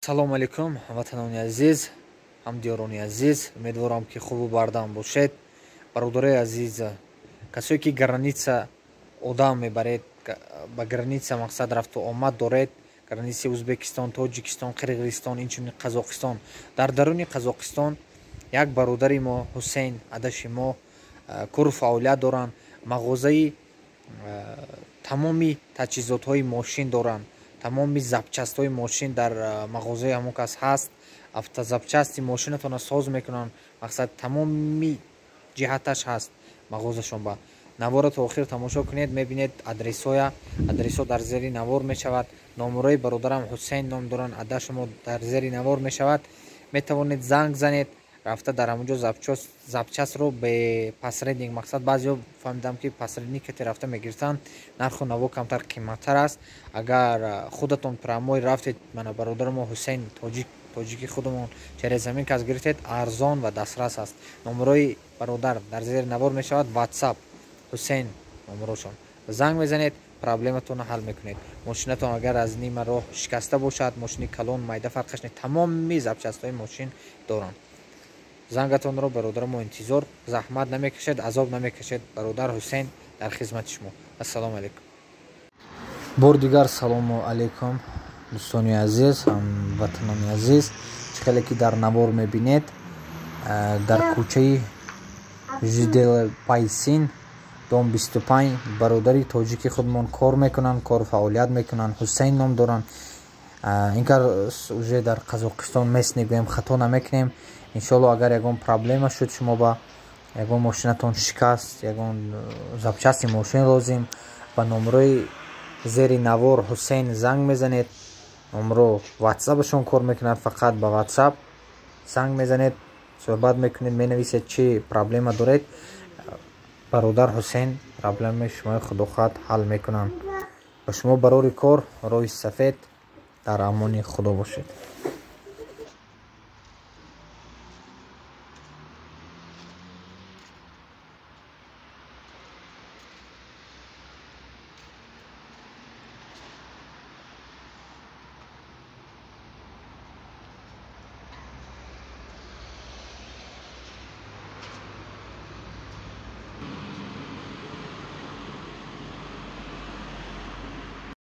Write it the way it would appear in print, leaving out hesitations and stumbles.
Салому алейкум, ҳамватанони азиз, ҳамдиёрони азиз. Умедворам, ки хубу бардам бошед. Бародарои азиз, касое ки граница одам мебаред, ба граница, мақсад, рафту омад доред, границаи Узбекистон, Тоҷикистон, Қирғизистон, инчунин Қазоқистон. Дар даруни Қазоқистон як бародари мо, Ҳусейн адаши мо, кору фаъолият доранд, мағозаи тамоми таҷҳизотҳои мошин доранд. Тамоми запчастҳои мошин дар мағозаи ҳамон кас ҳаст. Автозапчасти мошинатонро соз мекунанд, мақсад, тамоми ҷиҳаташ ҳаст мағозашон. Ба наворро то охир тамошо кунед, мебинед адресҳоя. Адресҳо дар зери навор мешавад. Номерои бародарам, Ҳусейн ном доранд, ада шумо, дар зери навор мешавад. Метавонед занг занед, рафта дар ҳамонҷо запчастро бе посредник, мақсад, баъзеҳо, фаҳмидам, ки посредник кате рафта мегирифтанд, нарху наво камтар қиматтар аст. Агар худатон прямой рафтед, мана бародари мо Ҳусейн, тоҷик, тоҷики худамон, через ҳамин кас гирифтед, арзон ва дастрас аст. Номерои бародар дар зери навор мешавад. Ватсап, Ҳусейн номерошон, занг мезанед, проблематонро ҳал мекунед. Мошинатон агар аз нима роҳ шикаста бошад, мошини калон, майда, фарқаш не, тамоми запчастҳои мошин доранд. Зангатонро, бародари мо, интизор, заҳмат намекашед, азоб намекашед. Бародар Ҳусейн дар хизмати шумо. Ассалому алайкум. Бор дигар салому алайкум, дӯстони азиз, ҳамватанони азиз. Чӣ хеле ки дар навор мебинед, дар кӯчаи Жиделбайсин, дом 25, бародари тоҷики худмон кор мекунанд, кору фаъолият мекунанд, Ҳусейн ном доранд. Ин кар уже дар Қазоқистон местный гӯем, хато намекунем, иншоалло. Агар ягон проблема шуд, шумо ба ягон мошинатон шикаст, ягон запчасти мошин лозим, ба номерои зери навор Ҳусейн занг мезанед. Номеро ватсапашон кор мекунад, фақат ба ватсап занг мезанед, суҳбат мекунед, менависед, чӣ проблема доред. Бародар Ҳусейн проблемаи шумои, худо хоҳад, ҳал мекунанд. Ба шумо барори кор, роҳи сафед, дар амони Худо бошед.